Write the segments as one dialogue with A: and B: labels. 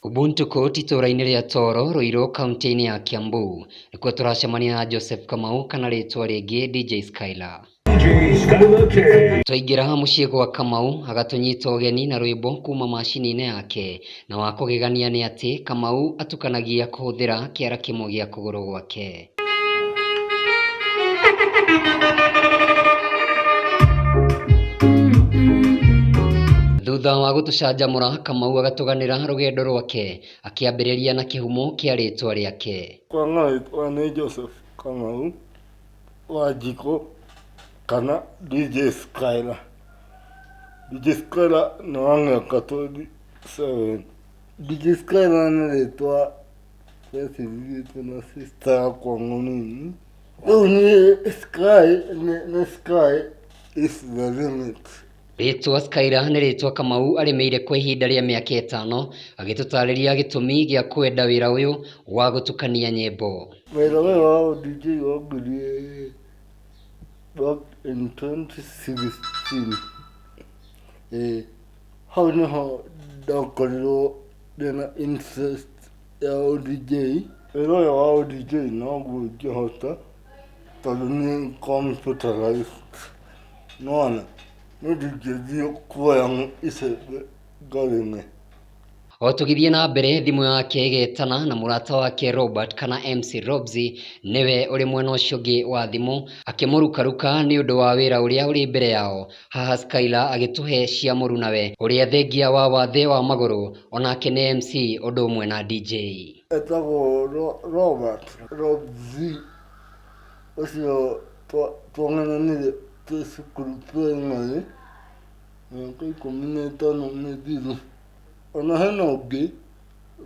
A: Ubuntu Court itũũra-inĩ rĩa Toro, Ruiru, kaunti-inĩ ya Kiambu. Nĩkuo tũracemania na Joseph Kamau kana rĩtwa rĩngĩ DJ Skylar. Twaingĩra mũciĩ gwa Kamau agatũnyita ũgeni na rwĩmbo kuma macini-inĩ yake, na wa kũgegania nĩ atĩ Kamau atukanagia kũhũthĩra kĩara kĩmwe gĩa kũgũrũ gwake. Thutha wa gũtũcanjamũra, Kamau agatũganĩra rũgendo rwake akĩambĩrĩria na kĩhumo kĩa rĩtwa rĩake.
B: Kwa rĩtwa nĩ Joseph Kamau wa Njikũ kana DJ Skylar. DJ Skylar nĩ wa mĩaka 27. DJ Skylar nĩ rĩtwa rĩacirithĩtio na sister yakwa mũnini. Rĩu niĩ Sky nĩ sky is the limit.
A: Rĩtwa Skylar nĩ rĩtwa Kamau arĩmĩire kwa ihinda rĩa mĩaka 5, agĩtũtarĩria gĩtũmi gĩa kwenda wĩra ũyũ wa gũtukania nyĩmbo.
B: Wĩra ũyũ wa DJ wambirie back in 2016. Ĩĩ, hau nĩho ndakorirwo ndĩna interest ya ũDJ. Wĩra ũyũ wa ũDJ noguo ingĩhota tondũ nĩ computerized. Nĩwona, niĩ ndingĩthiĩ kuoya icembe ngarĩme.
A: O tũgĩthiĩ na mbere, thimũ yake ĩgetana na mũrata wake Robert kana MC Robsy nĩwe ũrĩ mwena ũcio ũngĩ wa thimũ akĩmũrukaruka nĩ ũndũ wa wĩra ũrĩa ũrĩ mbere yao. Haha Skylar agĩtũhe cia mũrunawe ũrĩa thengia wa wathe wa magũrũ onake nĩ MC ũndũ ũmwe na DJ.
B: Etagwo Robert Robsy, ũcio twang'ethanĩire twĩ cukuru primary mĩaka 15 mĩthiru. Ona hena ũngĩ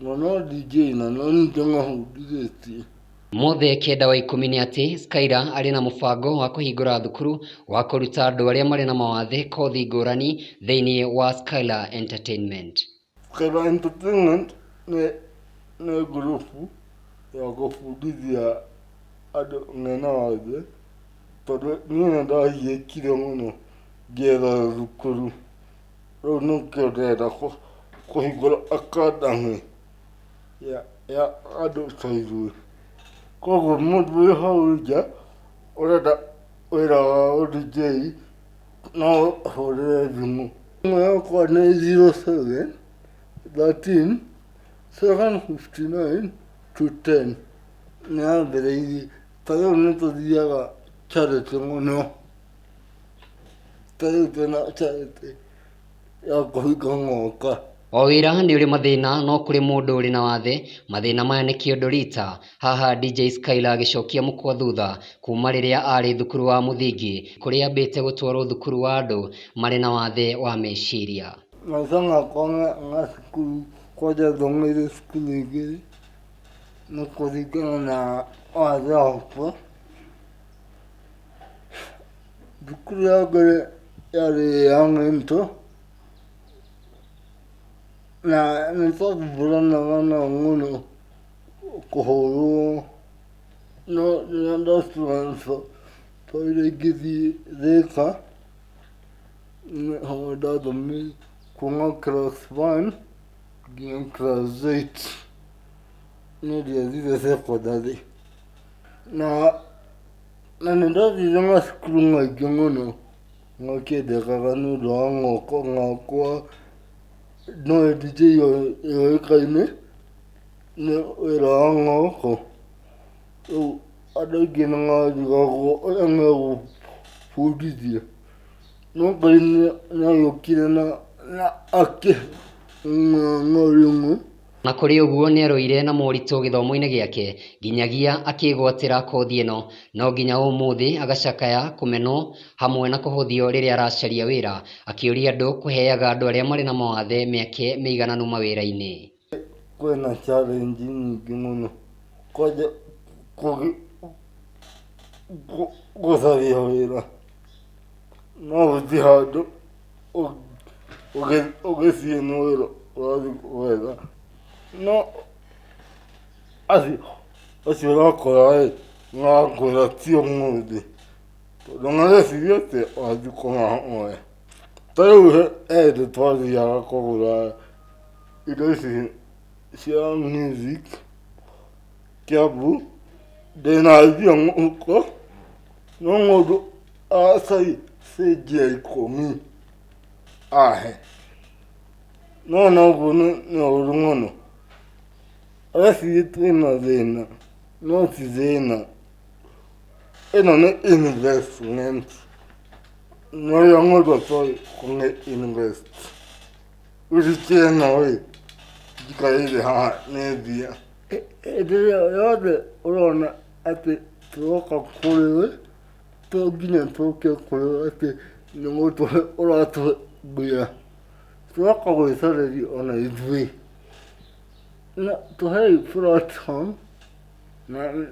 B: na no DJ na no ningĩ mahundithĩtie.
A: Mothe kenda wa ikũmi nĩ atĩ Skylar arĩ na mũbango wa kũhingũra thukuru wa kũruta andũ arĩa marĩ na mawathe kothi ngũrani thĩinĩ wa Skylar Entertainment.
B: Skylar Entertainment nĩ ngurubu ya gũbundithia andũ mena wathe, tondũ niĩ nĩ ndagiĩkire mũno ngĩetha thukuru. Rĩu nĩkĩo ndĩrenda kũhingũra academy ya andũ ta ithuĩ. Koguo mũndũ wĩ hau nja ũrenda wĩra wa ũDJ no ahũrĩre thimũ. Thimũ yakwa nĩ 07 13 759 210. Nĩ yambĩrĩirie ta rĩu nĩ tũthiaga charity mũno. Ta rĩu twĩna charity ya kũhinga mwaka.
A: O wĩra nĩ ũrĩ mathĩna, no kũrĩ mũndũ ũrĩ na wathe mathĩna maya nĩ kĩondo rita. Haha DJ Skylar agĩcokia mũkwa thutha kuma rĩrĩa arĩ thukuru wa mũthingi kũrĩa ambĩte gũtwarwo thukuru wa andũ marĩ na wathe wa meciria.
B: Maica makwa ma cukuru kwanja thomeire cukuru igĩrĩ nĩ kũringana na wathe wakwa. Thukuru ya mbere yarĩ ya ng'ento na nĩ twathumbũranaga nao mũno kũhũrwo, no rĩrĩa nda transfer twaire ngĩthiĩ Thĩka nĩho ndathomire kuma class 1 nginya class 8. Niĩ ndiathire secondary na nĩ ndathire macukuru maingĩ mũno makĩendekaga nĩ ũndũ wa moko makwa. No DJ yũĩkaine nĩ wĩra wa moko. Rĩu andũ aingĩ nĩ marigagwo ũrĩa megũbundithia, no Ngai nĩ agĩũkire na akĩhe ng'o.
A: Na kũrĩ ũguo nĩ arũire na moritũ gĩthomo-inĩ gĩake nginyagia akĩgwatĩra kothi ĩno, no nginya ũmũthĩ agacakaya kũmenwo hamwe na kũhũthio rĩrĩa aracaria wĩra, akĩũria andũ kũheaga andũ arĩa marĩ na mawathe mĩeke mĩigananu mawĩra-inĩ.
B: Kwĩna challenge nyingĩ mũno kwanja gũcaria wĩra. No ũthiĩ handũ ũgĩthiĩ nĩ wĩra ũrathiĩ gwetha, no acio ũrakora ĩ marakwĩra ti ũmũthĩ, tondũ mareciria atĩ wathiĩ kũmahoya. Ta rĩu he hĩndĩ twathiaga kũgũra indo ici cia music Kiambu ndĩna mbia mũhuko no mũndũ acai ciringi 10 ahe. No noguo nĩ ũru mũno. Areciria twĩna thĩna no ti thĩna. Ĩno nĩ investment na ũrĩa mũndũ atoĩ kũmĩ invest. Wiki ĩno ĩ njikarĩire haha nĩ mbia. Hĩndĩ ĩrĩa yothe ũrona atĩ tũroka kũrĩ we, to nginya tũke kũrĩ we atĩ nĩ gũtũhe ũratũhe mbia. Tũroka gwĩcarĩria ona ithuĩ. Na tũhei platform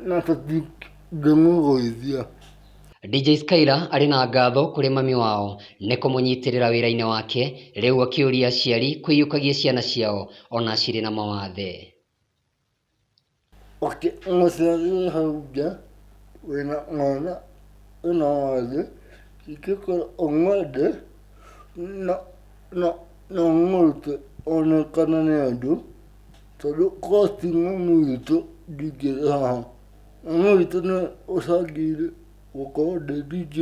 B: na tũtingĩmũgũithia.
A: DJ Skylar arĩ na ngatho kũrĩ mami wao nĩ kũmũnyitĩrĩra wĩra-inĩ wake, rĩu akĩũria aciari kũiyũkagia ciana ciao ona cirĩ na mawathe.
B: Okay, mũciari wĩ hau nja wĩna mwana wĩna wathe, ingĩkorwo ũmwende na na na ũmũrute onekane nĩ andũ, tondũ korwo ti mami witũ ndingĩrĩ haha. Mami witũ nĩwe ũcangĩire gũkorwo ndĩ DJ,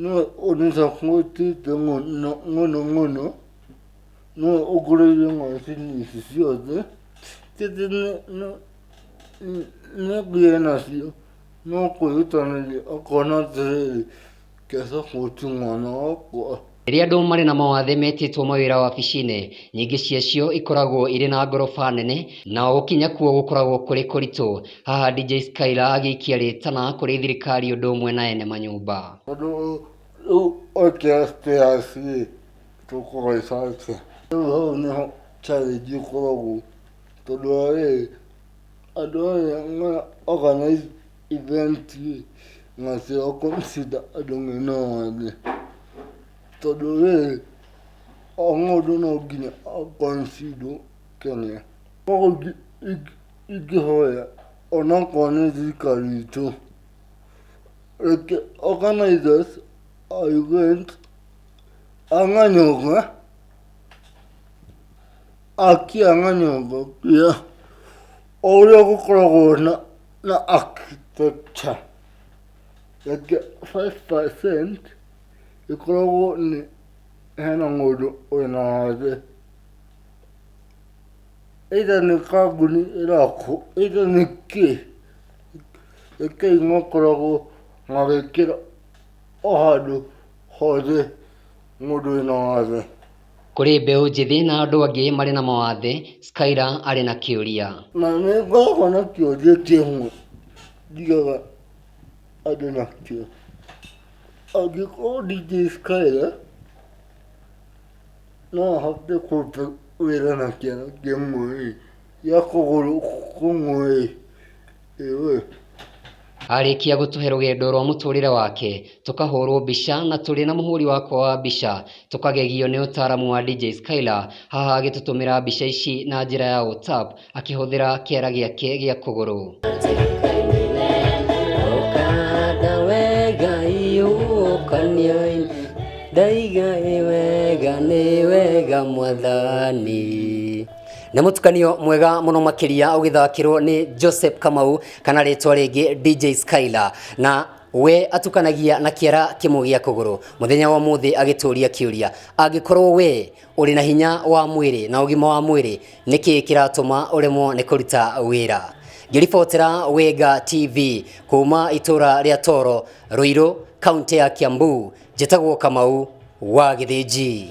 B: nĩwe ũnĩcapotĩte mũno mũno mũno, nĩwe ũngũrĩire macini ici ciothe. Ti atĩ nĩ ngĩe nacio, no kwĩrutanĩria akona atĩrĩrĩ, ngĩcapoti mwana wakwa.
A: Rĩrĩa andũ marĩ na mawathe metĩtwo mawĩra wabici-inĩ, nyingĩ ciacio ikoragwo irĩ na ngoroba nene na gũkinya kuo gũkoragwo kũrĩ kũritũ. Haha DJ Skylar agĩikia rĩtana kũrĩ thirikari ũndũ ũmwe na ene manyũmba.
B: Tondũ rĩu wekĩra stairs rĩ, tũkũhaica atĩa? Rĩu hau nĩho challenge ĩkoragwo tondũ wa rĩrĩ, andũ aya mara organize event rĩ, matira consider andũ mena wathe. Tondũ rĩrĩ, o mũndũ no nginya a consider Kenya. Koguo ingĩhoya onokorwo nĩ thirikari itũ, reke organizers a event a manyũmba, aki a manyũmba o ũrĩa gũkoragwo na architecture, reke 5% ĩkoragwo nĩ hena mũndũ wĩna wathe. Either nĩ kambuni ĩrakwo, either nĩ kĩ, rekei makoragwo magĩkĩra o handũ hothe mũndũ wĩna wathe.
A: Kũrĩ mbeũ njĩthĩ na andũ angĩ marĩ na mawathe, Skylar arĩ na kĩũria.
B: Na nĩ ngoragwo na kĩũria kĩmwe njigaga andũ nakĩo. Angĩkorwo DJ Skylar no ahote kũruta wĩra na kĩara kĩmwe-ĩ, gĩa kũgũrũ kũmwe-ĩ, ĩĩ.
A: Arĩkia gũtũhe rũgendo rwa mũtũrĩre wake, tũkahũrwo mbica na tũrĩ na mũhũri wakwa wa mbica, tũkagegio nĩ ũtaaramu wa DJ Skylar, haha agĩtũtũmĩra mbica ici na njĩra ya WhatsApp akĩhũthĩra kĩara gĩake gĩa kũgũrũ. Ndaiga wega nĩ wega mwathani. Nĩ mũtukanio mwega mũno makĩria ũgĩthakĩrwo nĩ Joseph Kamau kana rĩtwa rĩngĩ DJ Skylar, na we atukanagia na kĩara kĩmwe gĩa kũgũrũ. Mũthenya wa ũmũthĩ agĩtũria kĩũria, angĩkorwo we ũrĩ na hinya wa mwĩrĩ na ũgima wa mwĩrĩ, nĩkĩ kĩratũma ũremwo nĩ kũruta wĩra? Ngĩribotera Wenga TV kuma itũra rĩa Toro, Ruiru, kaunti ya Kiambu, njĩtagwo Kamau wa Gĩthĩnji.